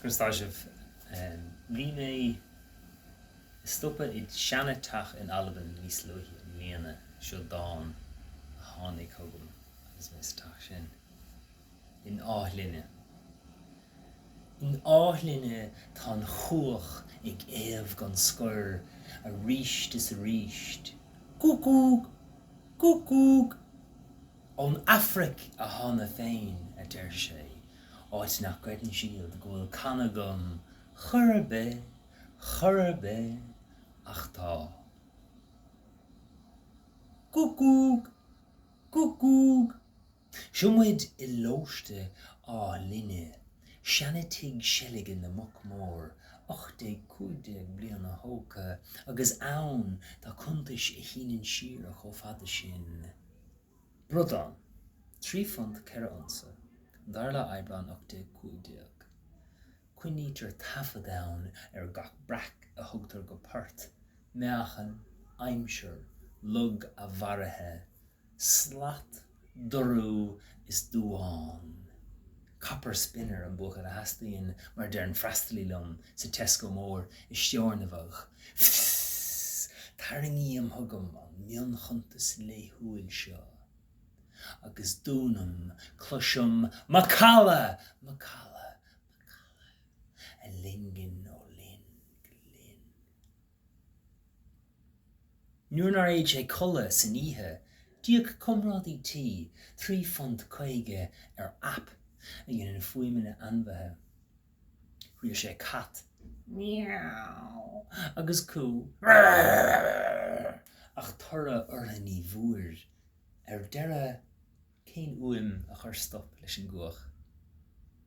Conas tá sibh? Bhí mé ag stopadh i seana-teach in Albain níos luaithe i mbliana. Seo dán a tháinig chugam agus mé sa teach sin. In Áth Linne. In Áth Linne tá an chuach ag éamh gan scor aríst is aríst. Cúcúg! Cúcúg! Ón Afraic a thána féin, a deir sé, áit nach gcreideann siad go bhfuil canna agam chor ar bith, chor ar bith, ach tá. Cúcúg! Cúcúg! Seo muid i Lóiste Áth Linne, seana-tigh seilge na muc mór, 1815 bliana thógtha, agus ann tá cuntais a shíneann siar chomh fada sin. Bradán, £3 4 unsa, an dara lá Aibreán 1815. Coinnítear taifead ann ar gach breac a thugtar go port, meáchan, aimsir, log a mharaithe, slat, dorú is duán. Copper spinner an buachaill a theastaíonn, mar a deir an freastalaí liom sa Tesco mór i Steòrnabhagh. Fss! Tarraingím chugam an mionchuntas laethúil seo agus dúnaim, cloisim macalla! Macalla! Macalla! A lingean ó linn go linn. Nuair nár fhéad sé codladh san oíche, d'íoc comrádaí tí £3.50 ar aip a dhéanann fuaimeanna ainmhithe. Riar sé cat, meow, agus cú, rrrr, ach toradh orthu ní bhfuair. Ar deireadh, Cén fhuaim a chuir stop leis an gcuach?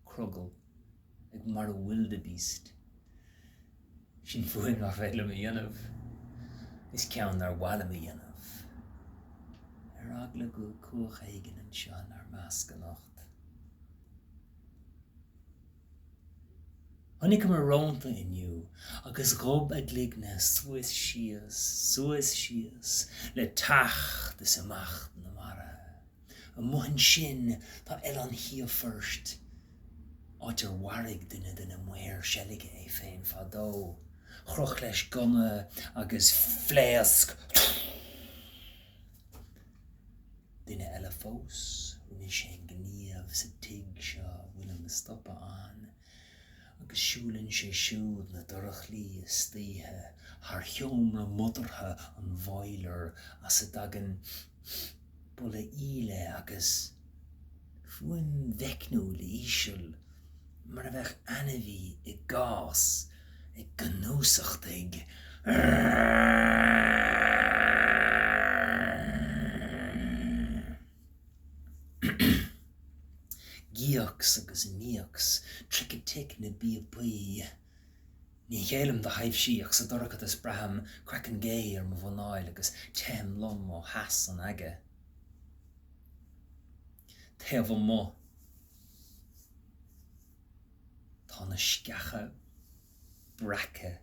Crogall ag marú wildebeest. Sin fuaim nach féidir liom a dhéanamh. Is ceann nár mhaith liom a dhéanamh. Ar eagla go bhfuil cuach éigin anseo inár measc anocht. Chonaiceamar rónta inniu agus ghob a gcloigne suas síos, suas síos le teacht is imeacht na mara. Amuigh ansin tá Oileán Shia Phoirst, áit ar mharaigh duine de na maoir seilge é féin fadó. Chroch leis gunna agus phléasc. Duine eile fós, rinne sé an gníomh sa tigh seo a bhfuilim ag stopadh ann, agus siúlann sé siúd na dorchlaí istoíche thar sheomra modartha an bhoiler as a dtagann boladh íle agus fuaim mheicniúil íseal mar a bheadh ainmhí i gcás ag gnúsachtaigh. Gíocs agus míocs, tric-a-tic na bpíopaí. Ní ghéillim do thaibhsí ach sa dorchadas braithim craiceann gé ar mo mhuineál agus teithim liom ó theas an aighe. Taobh amuigh. Tá na sceacha breactha.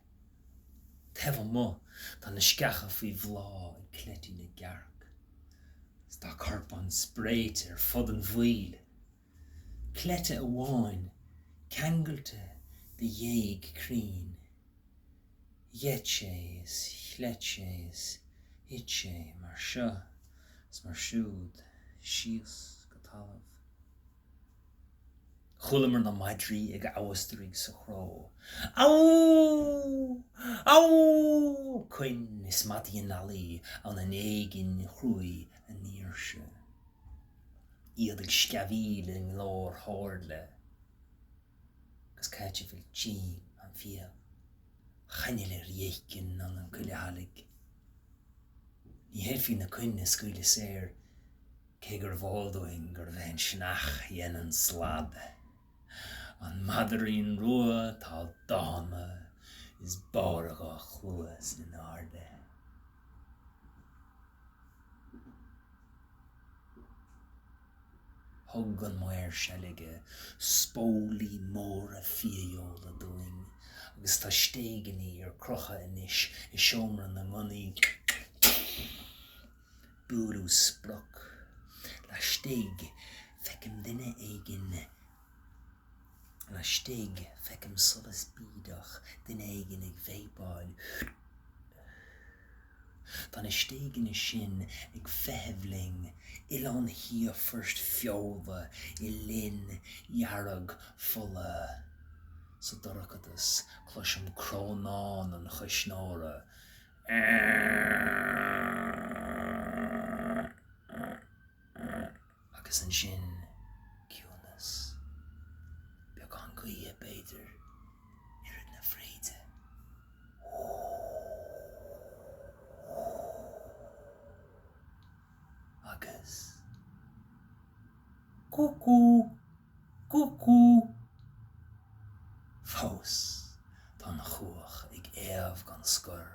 Taobh amuigh, tá na sceacha faoi bhláth ag cleití na gcearc. 'S tá corpáin spréite ar fud an bhaoil. Cleite amháin ceangailte de ghéag crainn. Gheit sé is chleit sé is thit sé mar seo is mar siúd síos go talamh. Chualamar na madraí ag amhastraigh sa chró. Amh! Amh! Coin is madaí an eallaigh ann in éigin chruaidh a ndaoirse. Iad ag sceamhaíl i nglór Shomhairle. Agus c'áit a bhfuil tím an fiadh choinneal ar dhéiceann ann an coille shalaigh. Ní fhéadfaí na coin a scaoileadh saor. Cé gurbh eol dúinn gurbh é an sneach a dhein an slad, an madraín rua atá dána is barr a dhá chluas in airde. Thug an maor seilge spólaí móra fiadhfheola dúinn agus tá stéigeannaí ar crochadh anois i seomra na ngunnaí. Buaileadh sprioc. Laistigh, feicim duine éigin. Laistigh, feicim. Feicim solas bídeach, duine éigin ag veidhpeáil. Tá na stéigeanna sin ag feitheamh linn, oileán Shíophoirt feola i linn dhearg fola. Sa dorchadas cloisim crónán an chuisneora. Agus ansin ciúnas. Beagán gaoithe, b'fhéidir, oiread na fríde. Agus. Cúcú! Cúcú! Fós tá an chuach ag éamh gan scor.